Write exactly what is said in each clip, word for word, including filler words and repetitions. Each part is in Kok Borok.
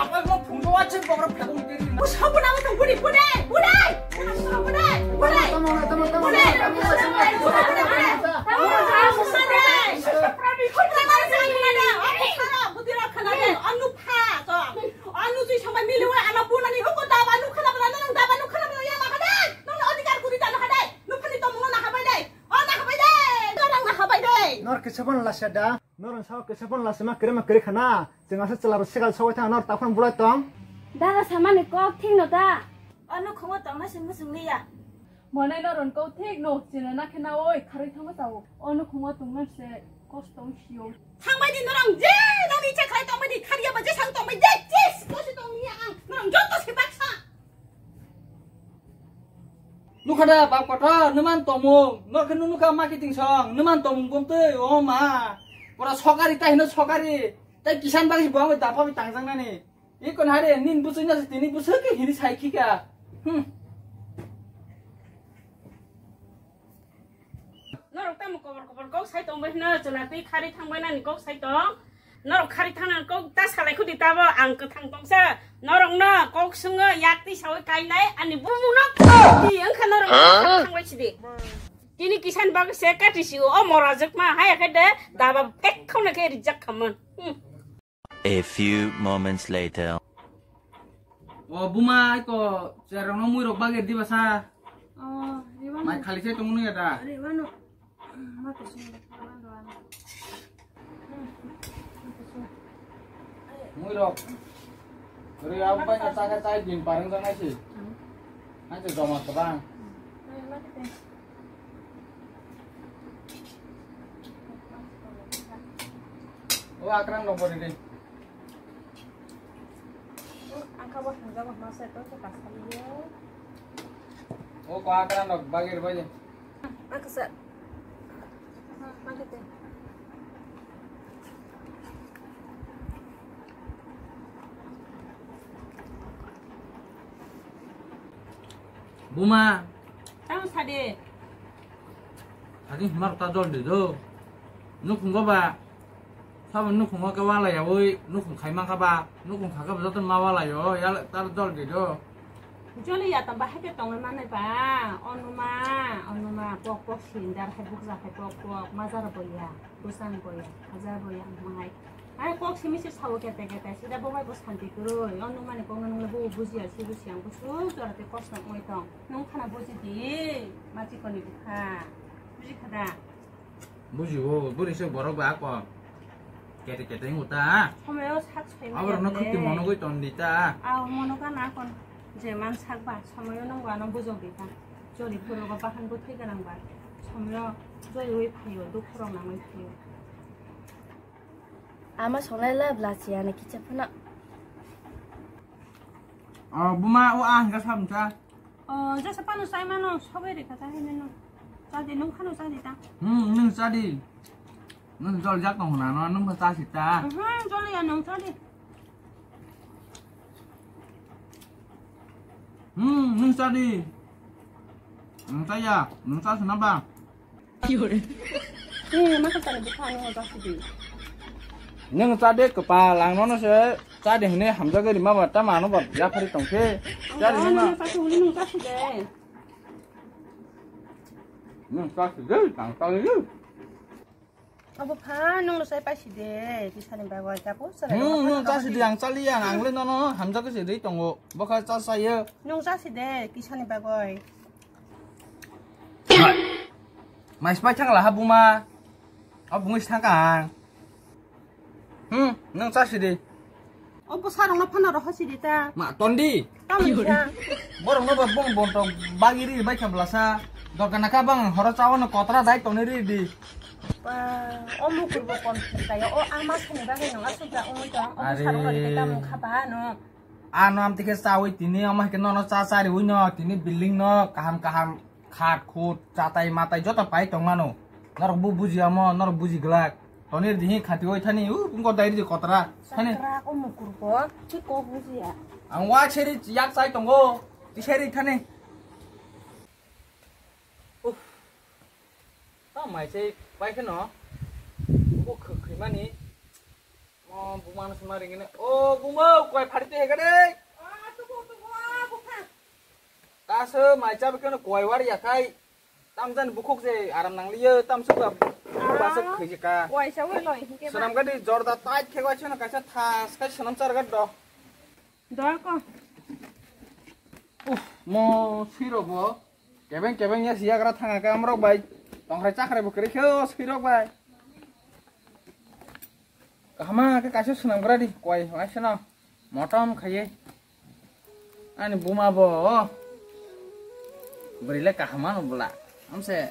Apa mo phungko wa chik bokra phagong teri. Usah pun aku tunggu di pun deh, pun deh. Pun deh, pun deh. Tamo, tamo, tamo, tamo. Pun deh, pun deh, pun deh, pun deh. Tamo, tamo, pun deh. Pun deh, pun deh. Aku salah, buti rok khana deh. Anu pha to. Anu si sampai mili wa ama pun ani hukum daba nu khana bela nang daba nu khana bela ya ma khana. Nang adhikar kuri ta na khana. Nu phani to mung na khabai deh. O na khabai deh. Nang na khabai deh. Nor kisa pon lasa da. Norok sao kisa pon lasa ma kere ma kere khana. Chwng asa chwla rok swkang sogwi thang nor taphang bulai tong. Dada samani kok thik no da. O nukhungo tongna se muchung liya. Monai norok kok thik no chwla na khena oi kharwi thangma sao. O nukhungo tongna se kosto wng sio. Thangbai di norok je nani che khai tongbai di khariya ba je sang tongbai je chis kosi tong liya ang norok joto se baksa. Nukha da bab kotor, numan tongmung, nor khe nukha ma kiting song, numan tongmung bumtwi, o ma. Pura sokari tai hino sokari, tai kisan bagwi bo ang dapha bi tangjaknani. Ikon hari nin buchwi na tini buchwi khe hini sai khika. Hmm. Norok tamo kobor kobor kok sai tong bai hino, chwla twi khari thang bai nani kok sai tong. Norok khari thang nani kok ta salai khudi tabo ang kwthang tongsa. Norok no kok sungo yak twi sawi kainai ani bumung no. Di wngkha norok no khari thang bai sidi. Tini kisan bagwi se kati si o mora jwk ma haya khe de daba pek khona khe rijak khaman. Hmm. A few moments later. O buma, ai ko cherong no mui rok bagir diba sa. Oh, riwano. Mai khali se tong nung ya da. Riwano. Ma to sung, riwano, riwano. Mui rok. Ri au pai na ta ka tai din parang jang ai si. Hmm. Ai to joma to bang. Hmm. Ai, ma to. O akrang rok bori de. Kabo hanjaba masa to se kasaliyo. O ko akran rok bagir baje. Aksa. Bagite. Buma. Tamo sade. Agi himar ta jol di do. Nukhungo ba. Sabo nukhungo ke wala ya oi, nukhung khai man kha ba, nukhung kha khe ba joto ma wala yo, ya ta jol di do. Joli ya tamba hai ke tongwi manai ba, onuma, onuma, pok pok sindar hai bukja hai pok pok, majar boya, bwsang boya, hajar boya, mangai. Hai kok simi se sawo kete kete, sida bo bai bo santi kwrwi, onuma ni kok nang bo bujiya, si bujiya, ang kusuk jora te kosno wngwi tong. Nung khana buji di, ma chikoni bwkha, buji kha da? Bujibo, bwrwi se borok ba ako. Kete kete wngwi ta. Somoyo sak soima. Aborokno khwtwi monogwi ton di ta. Aw, monoka na kon. Je man sak ba, somoyo nang ba no bujok di ta. Jori phuru ba bahan bwthai gwnang ba. Somoyo joiwi phaio, dukhu rok nangwi phaio. Ama sonai lab lachi ani kicha phano. O buma, o a hingka sa bwsa. O jasa pano sai mano, sobai rikha ta hai mano. Chadi nung khano chadi ta. Hmm, nung chadi. Nung jol jak tong hona no, nung ba chasi ta. Hmm, jol ya nung chadi. Hmm, nung chadi. Nung chaya, nung chasi na ba. Ni ma ka tani bwkha ani mo jasidi. Nung chadi kwpal, ang nono se chadi hwnwi hamjagwi rima ba, tamo ano ba yaphari tongkhe. Chadi hwnwi ma. Nung chasi hwnwi nung chasi de. Nung chasi de, tang chali de. Abo pha nung no sai paisi de, kisani bagwi japo sara. Hmm, nung chasi de, ang chali ya, ang le nono hamjagwi se rwi tongo. Bokha cha sayo. Nung chasi de, kisani bagwi. Mais pai thang la ha buma. A bungwi thang kang. Hmm, nung cha sidi. O bwsa rok no phano roho sidi ta. Ma tondi. Tamo ni sa. Borok no ba bong bong tong bagi ri bai kha blasa. Dorkar na ka bang horo chawo no kotra dai toni ri di. Ba, o mukur bo kon kaya. O ama sani bagwi nung asuk ja ongoi tong. O bwsa rok no ri ta mung kha ba no. Ano amtwi khe chawi tini, omo hai khe nono cha chariwi no, tini building no kaham kaham khat khut chatai matai joto pai tongmano. Norok bo buji amo, norok buji glak. Tonir dihi khatiwi thani, u, bungko dai ridi kotra. Thani. Sakra o mukur bo, ki ko bujiya. Ang wa seri yak chai tongo, ti seri thani. Uff. Ta mai se pai kheno. Bo khwk khwimani. Mo bumano sima ringene. O bumo koi phari te hega de. Ta se mai chabi kheno koi war ya khai. Tam jan bukhuk je aram nang liyo, tam suka basa khwije ka. Koi sa wai loi hingke ba. Sanam gadi jorda tait khego cheno kaisa thas kai sanam char gad do. Dol ko. Uff, mo sirok bo. Kebeng kebeng ya siyagra thanga ka amrok bai. Tongkhrai chakrai bo kwrwi khe o sirok bai. Kahama khe kaisa swnam gra di koi waisa no. Motom khaiye. Ani buma bo. Bwrwi le kahama no bwla. Amse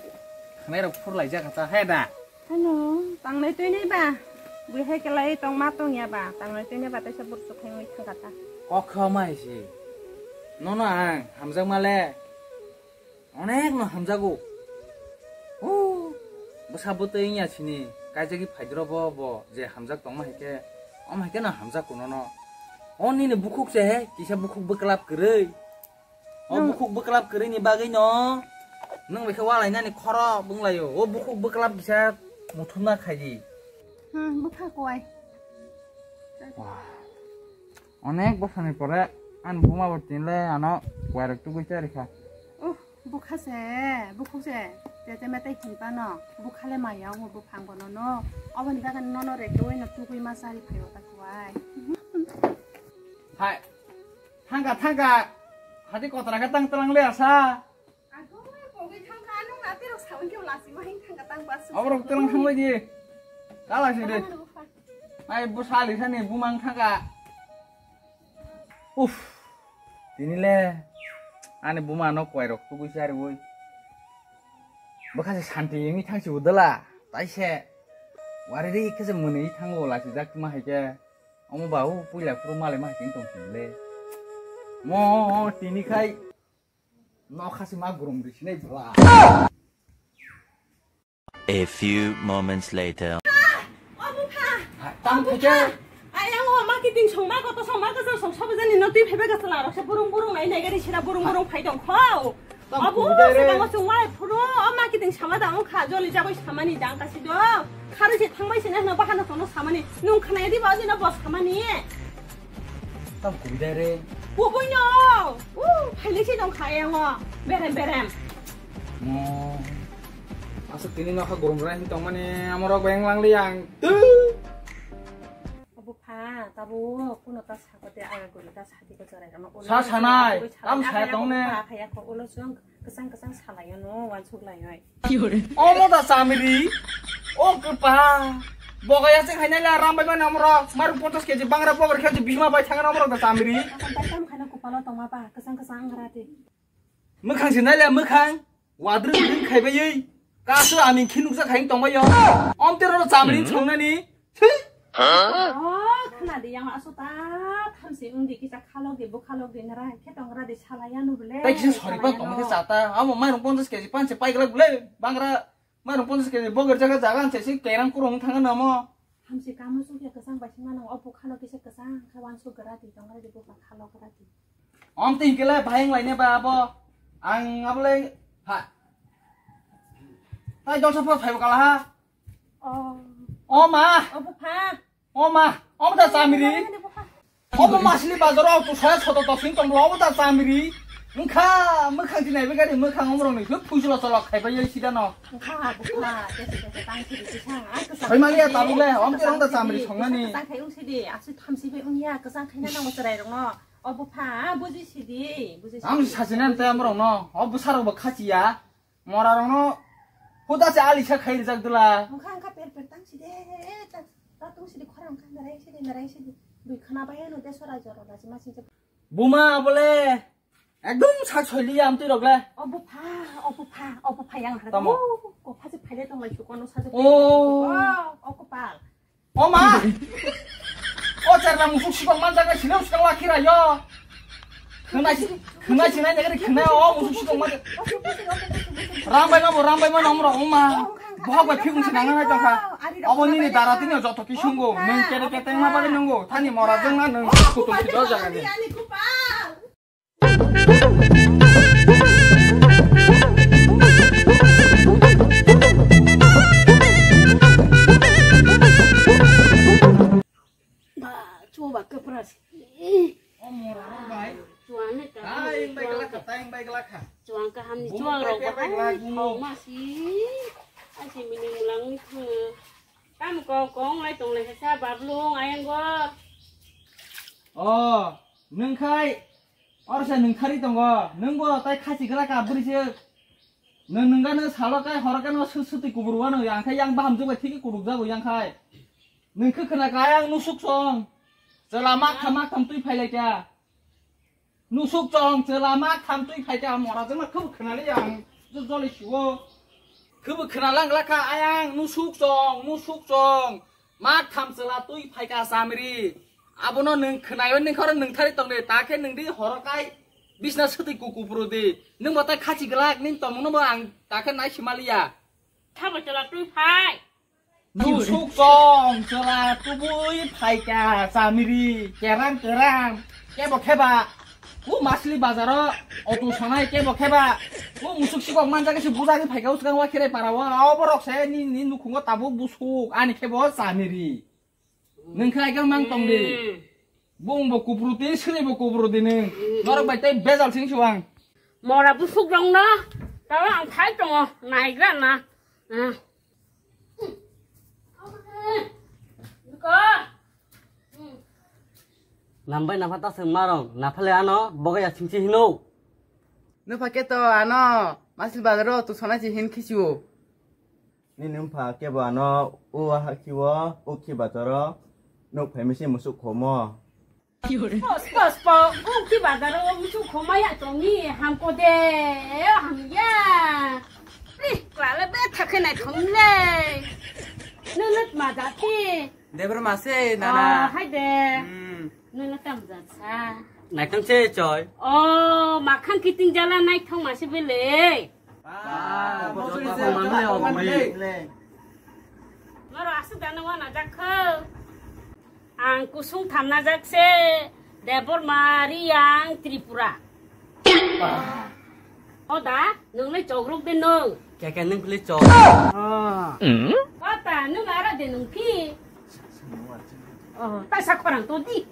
khnai rok phur lai jak ta he da. Ano, tangnai twi nai ba? Bui hai kelai tong ma tong ya ba? Tangnai twi nai ba taisa bursu khai oi thang kata. Kok kha mai si. Nono ang hamjak male. Onek no hamjago. O, bwsa bwtwi wngya sini. Kaijagwi phaidro bo, bo je hamjak tong ma hai khe. Om hai khe no hamjak kuno no. O nini bukhuk se he, kisa bukhuk bwklap kwrwi. O bukhuk bwklap kwrwini bagwi no nwng bai khe walainani khorok wnglaio. O bukhuk bwklap kisa muthumna khaidi. Hmm, bwkha kowai. Wah. Onek bosoni pore ani buma bo tinle ano koirok tugui charikha. Uh, bwkha se, bukhuk se, tete metai hinpa no, bwkha le maya wngo buphang bono no, oboni bagwi nono rekeui no tugui ma chari phaio ta kowai. Hai, thangka, thangka. Hati kotra khe tang tlang le asa. Agoi, pogwi thangka, nung na terok sawi khe lasi ma hing thangka tang ba su. Aborok terang thang bai di. Kala si de. Ai, bo sali sani bumang thangka. Uff. Tini le ani buma no koirok tugui sari oi. Bwkha se santi wngwi thang si udala. Tai se. Wari ri khe se mwnwi thango lasi jak ma hai khe. Omo ba o puila phuru malai ma hai tong sini le. Mo tini khai nokha se ma gurum ri sinai bla. A few moments later. Obo pha. Tam khaja. Ayang o ma kiting song ma koto song ma kasar song sobo jani no twi phaiba kasala rok se burung burung nai nai gari sira burung burung phai dong kho. Tam Obo khubidai se re. Tamo song wai phuru o ma kiting sama da o kha joli jabai samani dang kasi do. Khari se thangbai se na bahana sono samani. Nung khnai di ba jina bo samani. Tam khubidai re. Bubui no. U, phailai se dong kha ayang o. Berem berem. Mo. Aswk tini nokha gorom rai hin tongmani amorok beng langli ang. Tu. Obo pha, tabo kuno ta sakote aga guri ta sadi ko jorai rano. Sa sanai, tam saya tongne. Khaya ko ulo sung kesang kesang salai no wansuk lai oi. Omo da chamiri. O kepa. Bogaya se khainai la ram bai mani amorok. Marung ponchas keji bangra bogar khe bima bai thangna amorok da chamiri. Tam khaina kupalo tongma ba kesang kesang angra de. Mwkhang se naile mwkhang, wadrwng wdrwng khaibai oi, kasu aming khe nukjak hai tongbai o. Om tero chamring songnani. Thwi. Oh, khna di yang aso ta, thamsi wng di kisa khalok di, bwkhalok di, nara hai khe tong gra di, salai ya nu bole. Tai kisa sori ba tong khe chata, amo mairung ponchas keji panse pai glak bole, bangra mairung ponchas keji boger jaga jaga anse si kerang kurung thang namo. Hamsi kamo sukya kwchang bai sima nang o bwkhalok kisa kwchang khe wansuk gra di, tong gra di, bwkha khalok gra di. Om twi hwnkhe le bahai wng laine ba abo. Ang abo le ha. Tai dolsa phor phaibo kala ha. Oh. O ma. O bupha. O ma. Omo da chamiri. Omo masli bazaro auto saya soto tosing tong lo omo da chamiri. Wngkha mwkhang di naibe gari mwkhang omrong ni phuk phujlo cholok khaibai yai sida no. Wngkha bupha. Tese tese tang sidi tisang. Phai maliya tabuk le om tirong da chamiri songnani. Tang khai wng sidi. Asu thamsi bai wng ya kwchang khaina nango chwrai rok no. O bupha, buji sidi, buji sidi. Ang sachina tei amrok no, o bwsarok bo khachiya. Mora rok no huda se alisa khai rijak dula. Wngkha wngkha per per tang sidi, ta, ta tung sidi khorang kha narai sidi, narai sidi. Bui khana bai ano de sorai jora da sima sidi. Buma bole ekdom sak soili amtwi rok le. O bupha, o bupha, o bupha yang hada. Tamo. O, kopha se phaile tong lai chuko no sa. O. O, o kopal. O ma! O cherra musuk sikok manjak le sino sikang lakhi rayo. Khwnai si-, khwnai sinai nagari khwnai o musuk sikok manjak. Rambai ma bo, rambai ma nomro o ma. Bohok bai phikung sinang nai tongkha. Obo nini dara tini joto kisungo. Nung kete kete ma bagwi nungo. Thani mora jeng na nung kutung si do jaga ni. Ba, chuba kapra si. O mora rok bai. Chuang ni ta. Taing bai glak kha, taing bai glak kha. Chuang kaham ni chuang rok bai. Thong ma si. Ai si mini mulang ni thang. Tam kong kong lai tong lai sa bablung ayang go. O, nung khai. Oro se nung thari tongo, nung bo tai khasi gra ka bwrwi se. Nung nungga nung salo kai horo kano su-, suti kubur wano yang khai yang baham jubai thiki kubuk jago yang khai. Nung khe khna kai ang nusuk song. Chwla mak tham mak tham twi phai lai kya. Nusuk song chwla mak tham twi phai kya mora jema khub khna li yang. Ju joli suo. Khub khna lang la kha ayang nusuk song, nusuk song. Mak tham chwla twi phai kha chamri. Abono nwng khnayo, nwng khoro nwng thari tong de, ta khe nwng di horo kai bisna swtwi kuku phuru di. Nwng bo tai khachi glak, nini tongmung no bo ang ta khe nai si maliya. Thabo chwla twi phai. Nusuk song chwla tubui phai kha chamri, kerang kerang. Kebo kheba, u masli bazaro auto sanai kebo kheba. U musuk sikok manjak se bujagi phai kha usgang wa khere para wa, o borok se ni, ni nukhungo tabuk busuk, ani khebo chamri. Nwng khe aigel mang tong di. Hmm. Bung bo kupru di, sini bo kupru di nwng. Hmm. Norok bai tei bejal sing suang. Mora busuk rong no, tala ang phai tongo, naigra na. Hmm. Nambai napha ta seng marong, naphale ano, boga ya singsi hino. Nupha keto ano, masil bazaro tu sana si hin khisiu. Nini wngpha kebo ano o hakhi o, o khi bazaro nuk phaimisi musuk khomo. Spo, spo, spo, o khi bazaro musuk khoma ya tongni, hamko de, hamya. Ih, klale be thakhe nai thongle. Nunut ma jati. Debra mase, nana. Ah, hai de. Hmm. Nono tamjak sa. Naithok se choi. O, makhang kiting jala naithok mase bele. Maro asuk dana wana jak kho. Ang kusung thamna jak se Debbarma, Riyang, Tripura. O da, nwng le chogrok de nwng. Keke nwng le chok. O ta, nwng ara de nwng phi. O, ta sa khorang to di.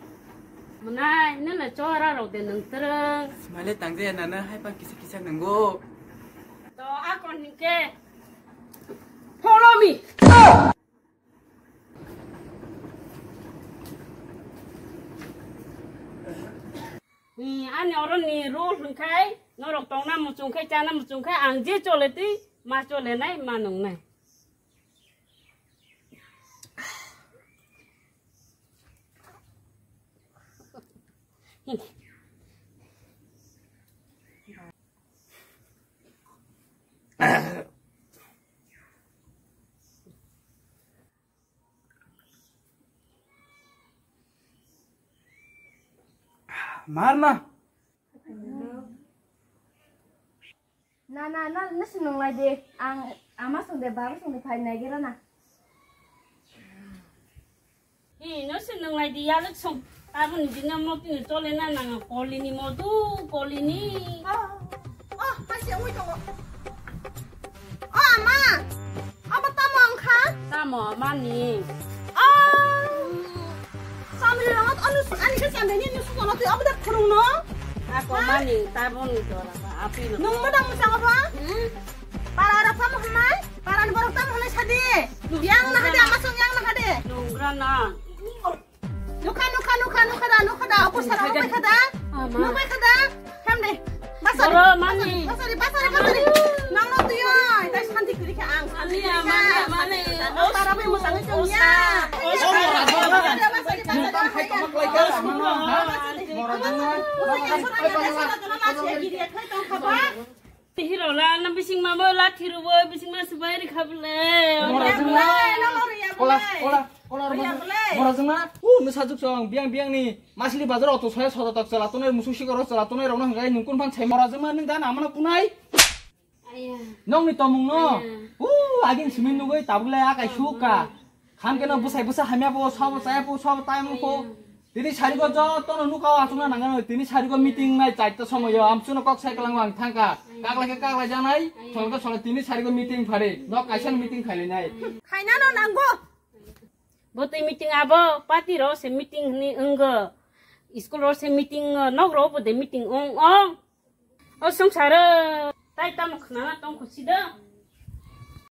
Mwnai, nwng le chora rok de nwng twrwng. Male tangje nana hai pa kisa kisa nwngo. To akon hingke. Follow me. Hmm, ani oroni rule hwnkhe norok tongna muchung khe, chana muchung khe, ang je chole twi ma chole nai, ma nung nai. Marna. Na, na, na, na, si nung lai di. Ang ama sung de, baba sung de, phai nai gira na. Hi, no si nung lai di, ya lek sung. Tabun di na mo tini chole na nang kolini mo du, kolini. Oh, oh, hai si ui tongo. Oh, ama. Abo tamo wngkha? Tamo mani. Oh. Samri rong anu ani ke samri ni nusu kono tu abo dak khurung no. Ako mani tabon ni dora ba api no. Nung mo dang mo sango ba? Hmm? Para ora tamo hwnai? Para ni borok tamo hwnai sadi. Yang na hade ama song yang na hade. Nungra na. Nukha, nukha, nukha, nukha da, nukha da, opo sara nukha da, nukha da, hem de. Basari, Boro mani. Basari, basari, basari. Nang no tuyo, tai santi kuri kha ang, santi kuri kha. Mani, mani. Para bai mo sangi tong ya. Basari, basari, basari. Hero la na bising ma mo la thiru bo bising ma subai ri kha bole. Kola, kola, kola, mora jengma. U, no sajuk song, biang, biang ni. Masili bazar auto soya soda tak chala tonai, musu sikoro chala tonai, rok no hwngai nung kun phan sai mora jengma, nung dan amano kunai. Nong ni tomung no. U, agin simin nugui tabuk le akai suka. Khan keno bwsai bwsa hamya bo, sabo chaya bo, sabo tai mung ko. Tini sarigo joto no nuka o achukna nangano, tini sarigo meeting nai chaita somoyo, amchuno kok sai kalango ang thangka. Kaklai khe kaklai janai, solke sole tini sarigo meeting phari, nok kaisa meeting khailai nai. Khaina no nango. Bo twi meeting abo, party ro se meeting hwnwi wngo. School ro se meeting wngo, nok ro bo de meeting wng wng. O swngcharo tai tamo khnana tongkho sida?